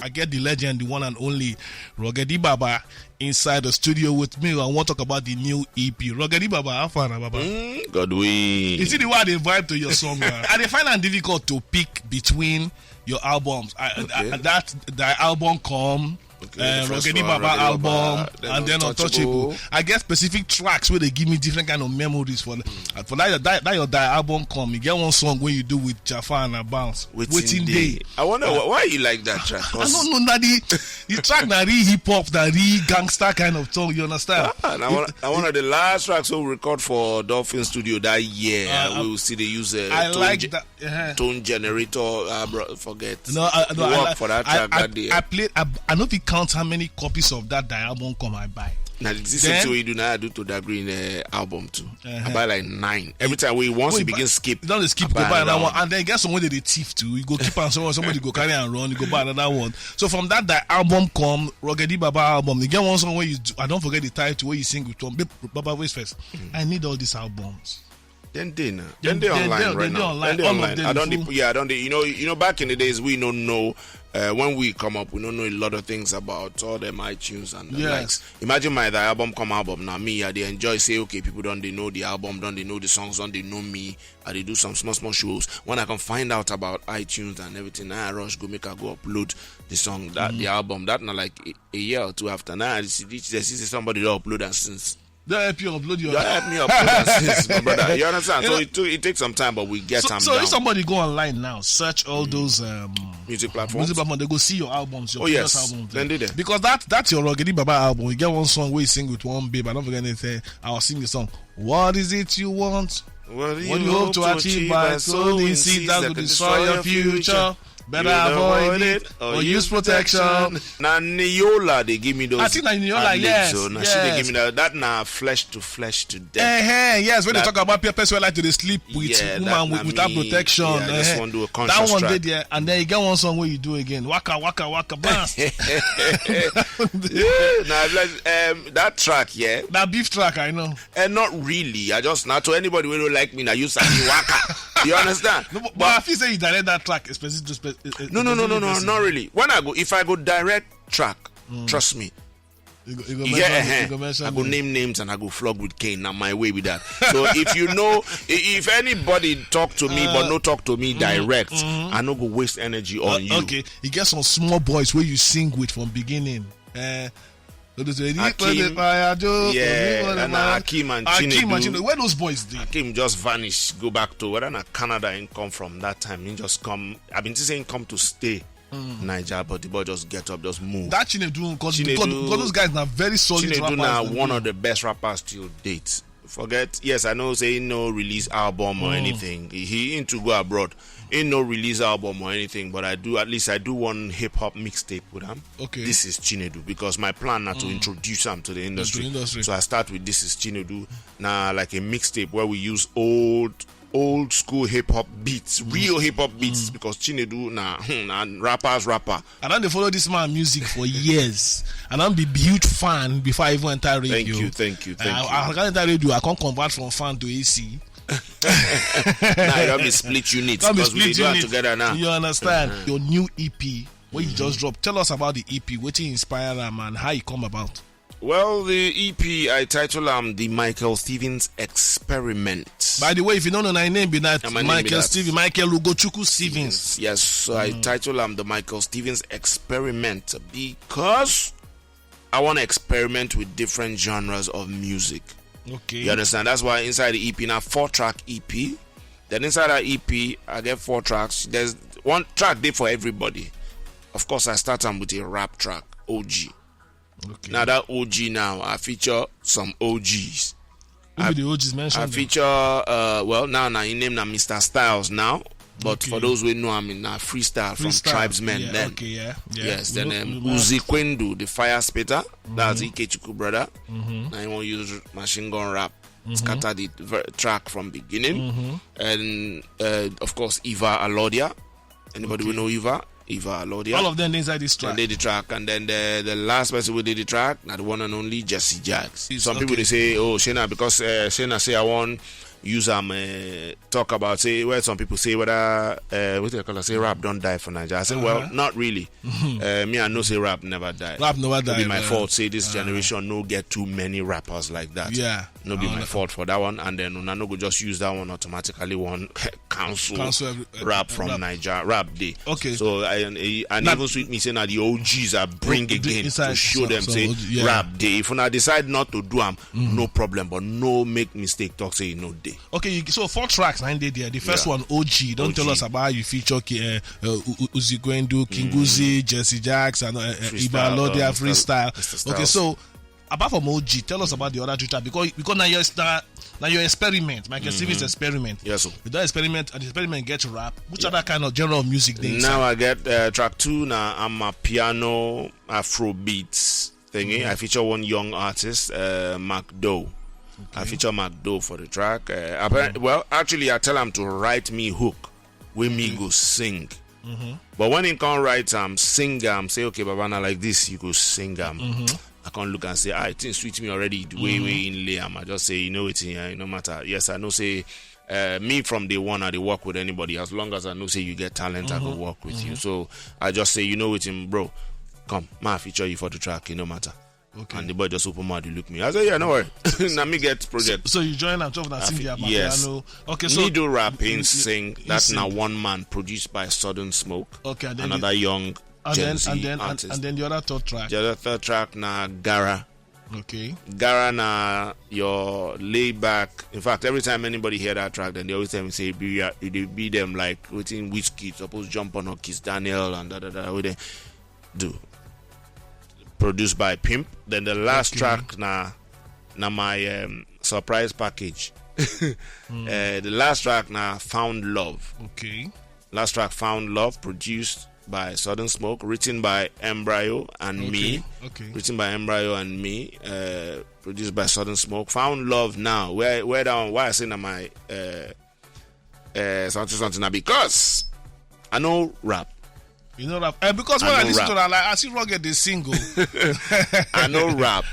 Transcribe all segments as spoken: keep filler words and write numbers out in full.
I get the legend, the one and only Rogedi Baba inside the studio with me. I want to talk about the new E P. Rogedi Baba, how far, Baba? Mm, God we. You see the way I dey vibe to your song, man. I dey find am difficult to pick between your albums. I, okay. I, that the album come, okay, uh, Rogedi Baba album, then and then Untouchable. Untouchable. I get specific tracks where they give me different kind of memories for. Mm. For that, that, that your die album come, you get one song where you do with Jafar and Bounce. Waiting Day. I wonder uh, why you like that track. I don't know, Nadi. The track na real hip hop, na real gangster kind of song. You understand? Ah, and I want, I one of the last tracks we record for Dolphin Studio that year. Uh, we will see they use a I tone, like ge- that. Uh-huh. Tone generator. Uh, bro, forget. No, I, no, I, work I, for that track I, that day. I played. I, I know if you count how many copies of that, that album come I buy. Now this then, is what you do now. I do to that green uh, album too. Uh-huh. I buy like nine. Every time we once we begin skip, don't skip. Go buy another one. And then get someone that they thief too. You go keep on someone. Somebody go carry and run. You go buy another one. So from that, that album come Rogedi Baba album. You get one song where you do, I don't forget the title where you sing with Tom Baba voice first. Mm. I need all these albums. Then they now. Then they online right now. Then they online. I don't. Yeah, I don't. You know. You know. Back in the days, we don't know. Uh, when we come up, we don't know a lot of things about all them iTunes and the likes. Imagine my the album come album now. Me, I they enjoy say okay, people don't they know the album, don't they know the songs, don't they know me. I they do some small small shows. When I can find out about iTunes and everything, I rush go make I go upload the song that mm. the album that not like a, a year or two after. Now I see this, this is somebody that upload and since. Don't help you upload your. Don't help me upload and since, my brother. You understand? So it, it takes some time, but we get so, time. So down. If somebody go online now, search all mm. those um, music platforms. Music platform, they go see your albums, your oh, yes. Albums. Then they there. Because that that's your Rogedi Baba album. You get one song where you sing with one babe. I don't forget anything. I'll sing the song. What is it you want? What do you, what do you hope, hope to achieve by sowing seeds that will destroy your future? Better avoid it or use protection. Now Neola they give me those. I think na Neola, yes. So now yes. She they give me that. That now flesh to flesh to death. Eh, eh, yes, when that, they talk about people who like to they sleep with yeah, woman with, without me, protection. Yeah, I just eh, want to do a conscious that one track. Did there, and then you get one song where you do again. Waka waka waka bas. Yeah, now like, um, that track, yeah. That beef track, I know. And not really. I just not to anybody who don't like me now. You say waka. You understand? No, but, but I feel say you direct that track. Specific, to spe- no, no, no, no, no, not really. When I go, if I go direct track, mm. Trust me. You go, you go yeah, mention, uh-huh. You go mention I go name names and I go flog with cane. Now my way with that. So if you know, if anybody talk to me uh, but no talk to me mm, direct, mm-hmm. I no go waste energy on uh, you. Okay, you get some small boys where you sing with from beginning. Uh, Akim, yeah, and Akim and Akim Chinedu. And Chinedu. Where those boys did? Akim just vanish, go back to whether na Canada and come from that time. He just come. I've been saying come to stay. Mm. Niger, but the boy just get up, just move. That Chinedu, because those guys are very solid Chinedu rappers. Now one of the best rappers till date. Forget, yes, I know say he no release album or mm. Anything. He, he into go abroad. He no release album or anything, but I do at least I do one hip hop mixtape with him. Okay. This is Chinedu because my plan now mm. To introduce him to the industry. To the industry. So I start with This Is Chinedu. Now like a mixtape where we use old old school hip hop beats, real hip hop beats, mm. Because Chinedu na na rappers rapper. I Don't follow this man music for years. I don't be huge fan before I even enter radio. Thank you, thank you, thank I, you. I can't enter radio. I can't convert from fan to A C. Now you don't be split unit because we do it together now. You understand? Uh-huh. Your new E P, what mm-hmm. You just dropped. Tell us about the E P. What inspire them and how it come about? Well, the E P I title am the Michael Stevens Experiment. By the way, if you don't know my name, be that Michael Stevens, Michael Ugochukwu Stevens. Yes, so mm. I title am the Michael Stevens Experiment because I want to experiment with different genres of music. Okay. You understand? That's why inside the E P now four track E P. Then inside that E P, I get four tracks. There's one track there for everybody. Of course, I start them with a rap track, O G. Okay. Now that O G now, I feature some O Gs. Who I, be the O Gs mentioned? I feature, uh, well, now, now, his name now Mister Styles now. But okay. For those who know, I mean, now Freestyle, Freestyle from Tribesmen yeah, then. Okay, yeah, yeah. Yes, we then know, um, we know. Uzi Quendu, the fire spitter. Mm-hmm. That's Ikechukwu brother. Mm-hmm. Now he won't use machine gun rap. Mm-hmm. Scatter the ver- track from beginning. Mm-hmm. And, uh, of course, Eva Alodia. Anybody okay. We know Eva? Eva Alodia. All of them inside this track. They did the track, and then the, the last person who did the track, not the one and only Jesse Jaggs. Some okay. People they say, "Oh, Shayna," because uh, Shayna say I want use am uh, talk about say where some people say whether uh, what they call it, say rap don't die for Nigeria. I say, well, not really. Uh, me, I know say rap never die. Rap never die. Be my fault. Say this generation no get too many rappers like that. Yeah. No be my fault for that one. And then I no go just use that one automatically. One council, council every, uh, rap from rap. Nigeria, rap day. Okay. So I and, and even sweet me saying that the O Gs are bring again to show them say rap day. If una decide not to do am, no problem. But no make mistake talk say e no dey. Okay, you, so four tracks na dey there. The first one, O G, don't tell us about how you feature uh, uh, Uzi Gwendu, King Uzi, Jesse Jacks, and uh, uh, Iba Lodia, Freestyle. Okay, so apart from O G, tell us about the other two tracks because because now you're now now your experiment, Michael Stevens' experiment. Yes, sir. You don experiment and the experiment gets rap. Which other kind of genre of music dey inside? Now I get uh, track two na Amapiano Afrobeats thingy. I feature one young artist, uh, Mark Doe. I feature Mark Doe for the track. Uh, apparently, well, actually, I tell him to write me hook wey me go sing. But when he come write am, sing am, say, okay, Baba, na like this, you go sing am. I can't look and say, ah, it sweet me already. The way we in lay am, I just say, you know it, yeah, no matter. Yes, I know say uh, me from day one, I dey work with anybody. As long as I know say you get talent, I go work with you. So I just say, you know it, bro. Come, ma feature you for the track, it no matter. Okay. And the boy just open mouth, he look me. I say, yeah, no worry. Now me get project. So, so you join am, chop na sing the Amapiano. Yes. Okay, so me do rapping, sing. That's now one man produced by Sudden Smoke. Okay, and then another young and Gen then, Z and then, artist. And, and then the other third track. The other third track na Gara. Okay. Gara na your lay back. In fact, every time anybody hear that track, then they always tell me say, be, you dey be them like waiting whiskey, suppose jump on a Kiss Daniel and da da da. With them do. Produced by Pimp. Then the last okay. track na na my um, surprise package. mm. uh, the last track na Found Love. Okay. Last track Found Love, produced by Sudden Smoke, written by Embryo and okay. me. Okay. Written by Embryo and me. Uh, produced by Sudden Smoke. Found Love now. Where where down? Why I say na my uh, uh, something something now because I know rap. You know rap. Uh, because when I, I listen rap. to that, like I see Rugged dey sing. I know rap.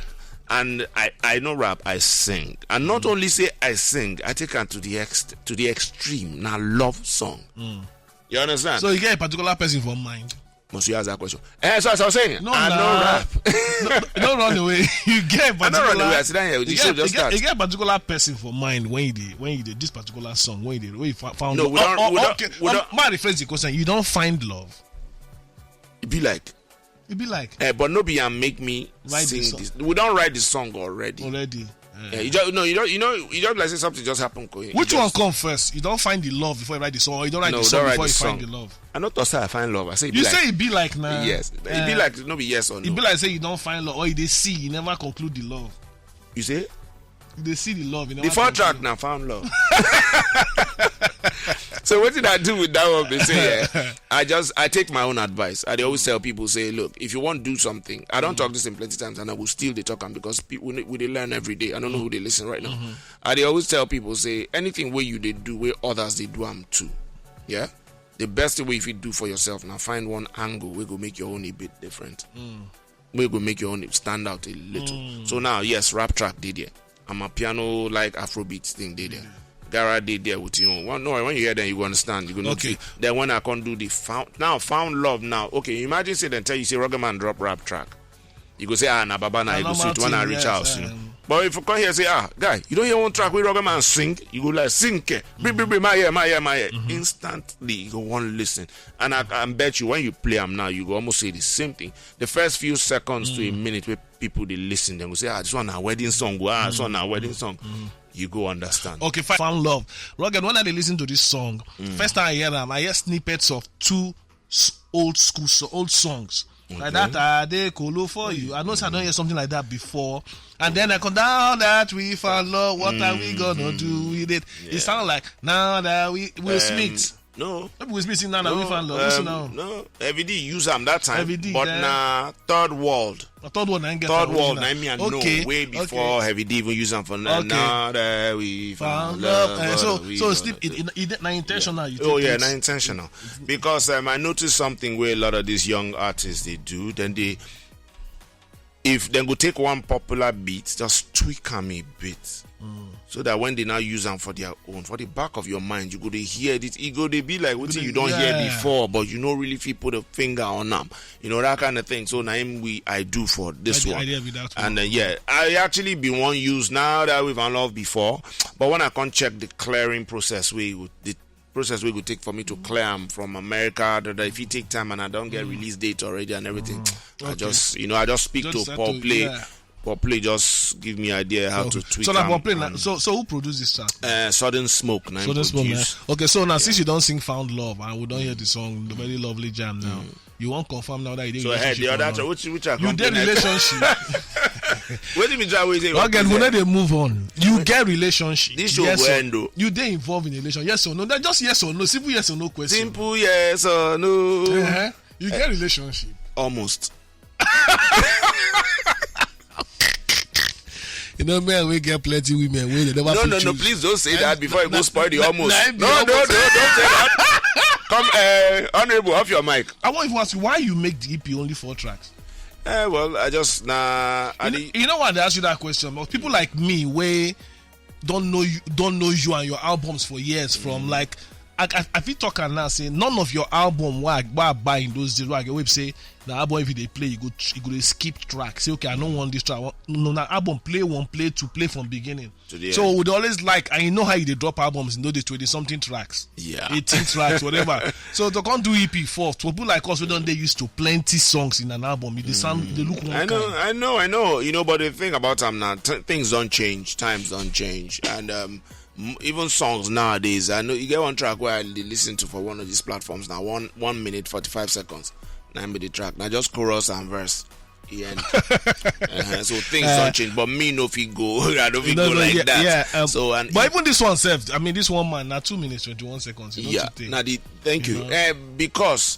And I, I know rap, I sing. And not only say I sing, I take am to the ex to the extreme. Now love song. Mm. You understand? So you get a particular person for mind. Must you ask that question? Eh, so as I was saying, no, I nah. know rap. no, no, run away. You get a particular. I don't run away. I sit down here with you. You get, just you, get, you get a particular person for mind when you did when you did this particular song when you did when you found. No, we don't. Oh, oh, we don't, okay. We don't. Um, my rephrase the question. You don't find love. It be like. It be like. Eh, but no be am make me write sing this. We don't write the song already. Already. Yeah, you just no, you don't, you know, you just like say something just happened. Which one come first? You don't find the love before you write the song, or you don't write no, the song don't write before the you song. find the love? I not say I find love. I say you like, say it be like now. Yes, uh, it be like no be yes or no. It be like say you don't find love, or you dey see, you never conclude the love. You say you dey see the love. You never the fourth track now found love. So what did I do with that one? They say yeah. I just I take my own advice. I dey always tell people say, look, if you want to do something, I don't mm-hmm. talk this in plenty times, and I will still dey talk am because people we, we dey learn every day. I don't know who dey listen right now. Mm-hmm. I dey always tell people say anything wey you dey do, wey others dey do am too. Yeah, the best thing wey you fit do for yourself na find one angle wey go make your own a bit different. Mm. Wey go make your own stand out a little. Mm. So now, yes, rap track dey there. I'm a piano like Afrobeats thing dey there. Gara dey there with you. One, no, when you hear them, you go understand. You go know. Okay. Then when I come do the found now found love now. Okay, imagine say dem tell you say Rugged Man drop rap track. You go say ah na Baba na e go sweet when I reach house. You know. But if you come here say ah guy, you don't hear one track with Rugged Man sing, you go like sing ke, bri bri bri my ear my ear my ear. Mm-hmm. Instantly you go want listen, and I, I bet you when you play am now, you go almost say the same thing. The first few seconds mm. to a minute where people they listen, they go say ah this one a wedding song, ah this one a wedding song. Mm. You go understand. Okay, fine. Found love. Rugged, when I dey listen to this song, mm. first time I hear them, I hear snippets of two s- old school so old songs. Okay. Like that, I dey colo for you. I know I don't hear something like that before. And then I come down that we found love. What mm-hmm. are we gonna do with it? Yeah. It sounds like now that we will um, Smith. No. Maybe we Smith now that no, we found love. Um, now? No. Heavy D use am that time. Heavy D, but then, nah, third world. A third one, I get third world. Now me I know okay, way before okay. Heavy D even use am for now. Okay. Now that we found love. Uh, so we so sleep it, it, it, na intentional. You oh yeah, not intentional. Because um, I noticed something where a lot of these young artists they do. Then they if dem go take one popular beat, just tweak am a bit, so that when they now use am for their own, for the back of your mind, you go dey hear it. E go dey be like wetin you don hear Yeah. before, but you no really fit put a finger on am. You know, that kind of thing. So na him we I do for this I, one. I did with that one. And uh, yeah, I actually been one use now that we've unlocked before. But when I come check the clearing process, we would the process we go take for me to clear am from America. That if you take time and I don't get release date already and everything, I Okay. just you know I just speak Just to start Paul to- Play. yeah. Paul Play just give me idea how to tweak. So now, am Paul Play, na- and, so so who produced this track? uh, Sudden Smoke. Na him Sudden Smoke, man. produce. Okay, so now since you don't sing Found Love and we don't hear the song, the very lovely jam now, you won't confirm now that you did So hey, relationship the or other not. track, which which I You come did next? Relationship. What do you mean? Try wait. Again, we know they move on. You get relationship. This show Yes go or- end though. You dey involved in relation. Yes or no? That's just yes or no. Simple yes or no question. Simple yes or no. Uh-huh. You get relationship. Almost. You know, men we get plenty women wey they never No, fit no, no, choose. please don't say Na- that before you na- go spoil the na- almost. na- No, no, no, don't say that. Come, uh, Honorable, off your mic. I want to ask you why you make the E P only four tracks. Eh, well, I just nah. I You, did, you know why they ask you that question? But people like me, wey don't know you, don't know you and your albums for years. From like, I, I, I fit talk and now say none of your album where I, where I buy in those days, where I get wey be say the album if they play, you go tr- you go dey skip track. Say okay, I don't want this track. I want- No, na album play one, play two, play from beginning. To the So end. We dey always like, and you know how you dey drop albums in those days, twenty something tracks, Yeah. eighteen tracks, whatever. So to come do E P first, for people like us, we don't they used to plenty songs in an album. It dey sound, they look one I know, kind. I know, I know. You know, but the thing about them now, t- things don't change, times don't change, and um, m- even songs nowadays. I know you get one track where I li- listen to for one of these platforms now, one one minute forty five seconds, nine minute track. Now just chorus and verse. The end. Uh-huh. So things Uh, don't change, but me no fit go. I don't fit No, go no, like yeah, that. yeah, um, So and But even this one self, I mean, this one man, now two minutes twenty one seconds. You know, yeah, to take. now the thank you. You know? Eh, because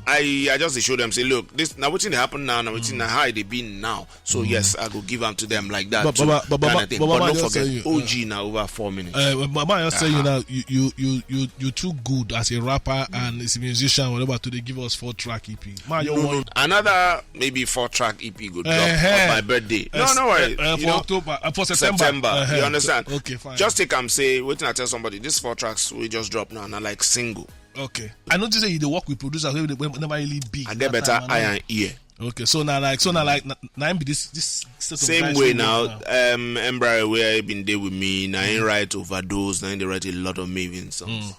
I I just dey show them say look this now wetin dey happen now now wetin na how e dey be now so yes I go give am to them like that But- too, but- but- kind but- of thing. but- But but no just forget tell you, O G na over four minutes. Uh, but man, I just tell you Uh-huh. now, you you you you you too good as a rapper and as a musician, whatever, to dey give us four track E P. Man, you No, no, want another maybe four track E P go drop Eh, for my birthday. No, uh, no worry. uh, uh, you for know, October, uh, for September. September. Uh-huh. You understand? Okay, fine. Just take am say wetin I tell somebody. This four tracks we just drop now na like single. Okay. I notice say you dey work with producers wey dey- wey never really big. I get that better time, eye and and ear. Okay, so now like so now like na- now be this this set of Same guys way wey now. work now. Um, Embra where I been there with me. Now he write overdose. Now they write a lot of Maven songs.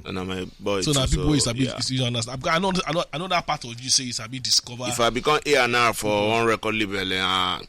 And I'm a boy. So too, now people so, is a bit yeah. You understand? I know I know I know that part of you say it's a bit discover. If I become A and R for one record label, eh, ah,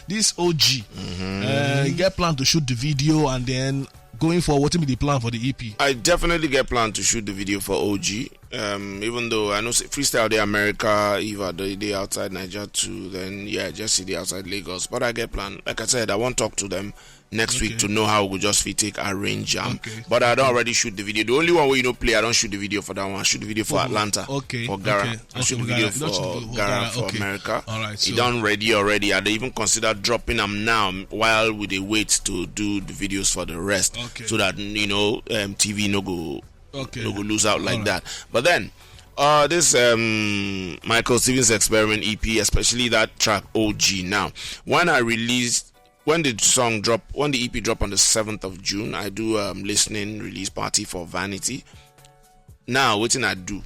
This O G, Mm-hmm. uh, you get plan to shoot the video and then going forward, what be the plan for the E P? I definitely get plan to shoot the video for O G. Um, even though I know say freestyle dey America, if I dey dey outside Nigeria too, then yeah, just see the outside Lagos. But I get plan. Like I said, I won't talk to them next week Okay. to know how we just fit take arrange am. Okay. But I don't already shoot the video. The only one where you know play, I don't shoot the video for that one. I shoot the video for For who? Atlanta. Okay, For Gara. okay. I shoot Okay, the video for Gara. for You don't shoot the- for Gara Gara, for okay. America. All right, It so- done ready already. I dey even consider dropping them now while we dey wait to do the videos for the rest, Okay. so that you know um, T V no go Okay. no go lose out like All right. that. But then, uh, this um, Michael Stevens Experiment E P, especially that track O G. Now, when I released, when the song drop, when the E P dropped on the seventh of June, I do um, listening release party for Vanity. Now, what thing I do?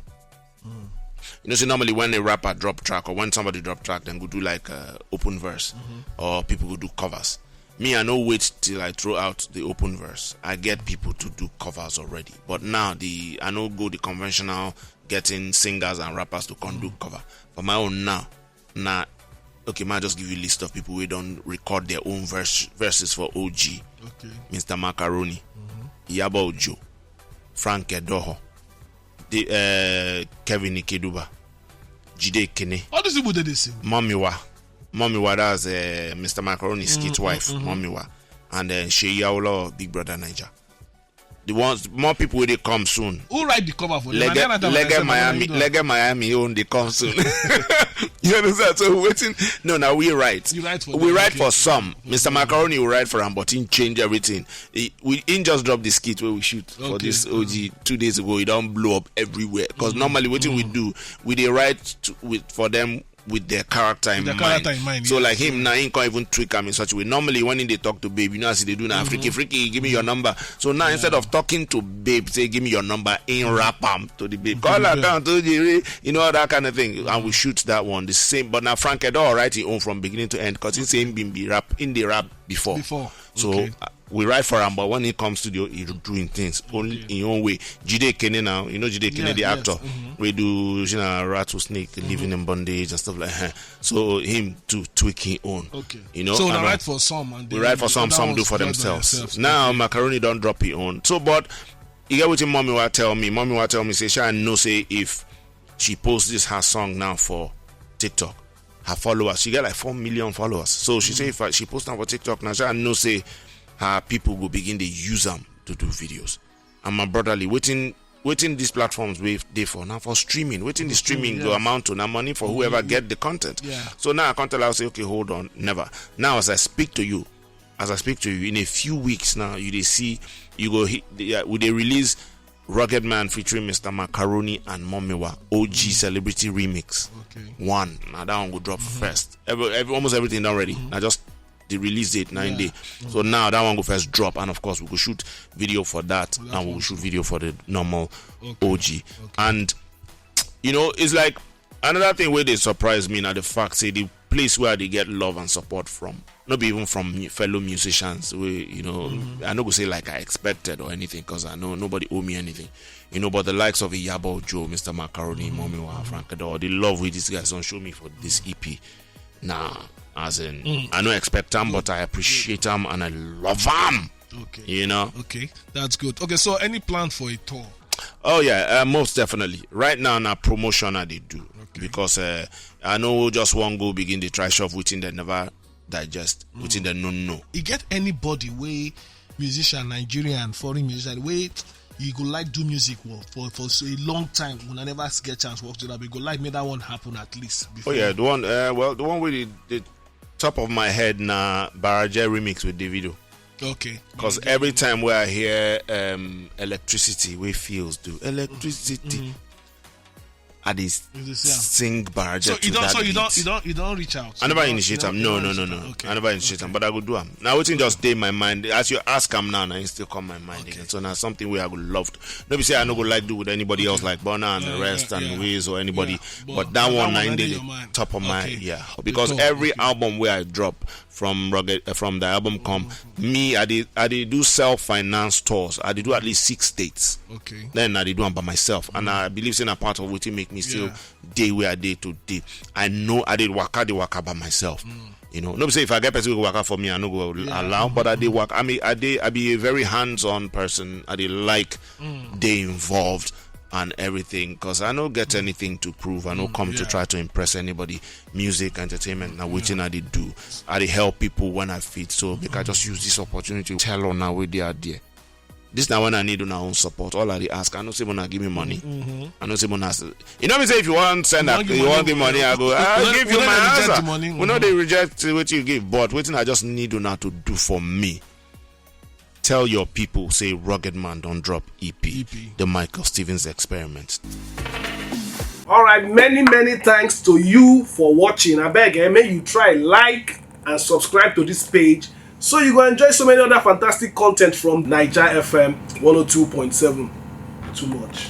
You know, see normally when a rapper drop track or when somebody drop track, then go do like uh, open verse or people go do covers. Me, I no wait till I throw out the open verse. I get people to do covers already. But now the I no go the conventional getting singers and rappers to come do cover. For my own now, now okay, man, just give you a list of people who don't record their own verse, verses for O G. Okay. Mister Macaroni, Iyabo Ojo, Frank Edoho, the, uh, Kevin Ikeduba, Jide Kene, All these people that they sing. Momiwa. Momiwa, that's uh, Mister Macaroni's kid's wife, Momiwa. And then Sheyi Awolowo, Big Brother Niger. The ones, more people will they come soon. Who write the cover for them? Lege, I never tell Lege myself, Miami, I don't know. Lege Miami own the come soon. You understand? So waiting. No, now we write. You write for We them, write okay. For some. Mister Macaroni will write for him, but he change everything. He, we he just dropped the skit where we shoot for Okay. This O G two days ago. He don't blow up everywhere because normally what we do, we they write to, with for them with their character in Their mind. Character in mind, So yes. Like him now, he can't even tweak him in such a way. Normally, when they talk to babe, you know, as they do now, freaky, freaky, give me your number. So now, instead of talking to babe, say, give me your number, in rap am to the babe. Call the account to the, you know, that kind of thing. And we shoot that one the same. But now Frank Edo write his own from beginning to end because he's saying been be rap in the rap before. Before. So Okay. uh, we write for him, but when he comes to the, he's doing things only in your own way. Jide Kene now, you know Jide Kene, Yeah, the yes, actor. We do, you know, Rat Snake, Living in Bondage and stuff like that. So him to tweak his own. Okay. You know, so and na all- write for some and we then write for the some, other some do ones for do it by themselves. themselves. Now Macaroni don't drop his own. So, but you get what your mommy will tell me. Mommy will tell me, say, "Sha, I know, say if she posts this her song now for TikTok, her followers, she get like four million followers." So she say if I, she posts now for TikTok now, "Sha, I know, say her people go begin to use them to do videos." And my brotherly, waiting, waiting these platforms we dey for now for streaming. Waiting the streaming go Yes. amount to now money for whoever get the content. Yeah. So now I can't tell her, say, "Okay, hold on, never." Now as I speak to you, as I speak to you, in a few weeks now, you they see, you go hit, yeah, we they release Rugged Man featuring Mister Macaroni and Momiwa, O G Celebrity Remix. Okay. One. Now that one go drop first. Every, every, almost everything done ready. Now just the release date nine Yeah. day. So now that one go first drop, and of course we go shoot video for that, that and we one. Go shoot video for the normal Okay. O G. And you know, it's like another thing where they surprise me now, the fact say the place where they get love and support from, not be even from mu- fellow musicians. We, you know, I no go say like I expected or anything, because I know nobody owe me anything. You know, but the likes of Iyabo Joe, Mister Macaroni, Momiwa, Frank Adore, the love with these guys don't show me for this E P. Nah, as in, I no expect them, but I appreciate them and I love them. Okay. You know. Okay, that's good. Okay, so any plan for a tour? Oh yeah, uh, most definitely. Right now, now promotion I they do Okay. because uh, I know just one go begin the try shop within the never digest within the no no. You get anybody way musician, Nigerian, foreign musician, way you go like do music work for for so a long time. When I never get chance work together, but you go like make that one happen at least. Oh Before. Yeah, the one. Uh, well, the one with the, the top of my head now, Baraje remix with Davido. Okay. Because every time where I hear um, electricity, we feels do electricity. I dey You dey see am. sing Baraje So to you don't. that So you beat. don't. You don't. You don't reach out. I never You don't- initiate you am. don't- No, you no, don't no, reach no. out. Okay. I never initiate am, but I go do am. Now, wetin just dey my mind as you ask am now, now it still come my mind Okay. Again. So now something where I go love. No be say I no go like do with anybody else like Burna and the Yeah, rest yeah, and yeah. Wiz or anybody. Yeah, But that one, na na in dey the your mind. Top of my Okay. Yeah, because Top, every okay. Album where I drop from rugged uh, from the album come, me I did I did do self finance tours. I did do at least six states. Okay. Then I did do am by myself, and I believe say na part of wetin make me still Yeah. Day where I dey today. I know I did waka the waka by myself. You know, no be say if I get person who waka for me, I no go allow. But I dey work. I mean, I dey I be a very hands-on person. I dey like dey involved and everything because I no get anything to prove. I no come to yeah. Try to impress anybody. Music, entertainment, now wetin I dey do. I dey help people when I fit. So make I just use this opportunity to tell on now where they are there. This now when I need una own support. All I dey ask, I no say una give me money. I no say una. You know me say if you want send, You a, want give you money, want give money, I go. you I don't- give you you don't my reject answer. The money. We know they reject what you give, but wetin I just need una to do for me. Tell your people say Rugged Man don't drop E P. E P. The Michael Stevens Experiment. All right, many many thanks to you for watching. I beg, eh, may you try like and subscribe to this page so you go enjoy so many other fantastic content from Niger F M one oh two point seven. Too much.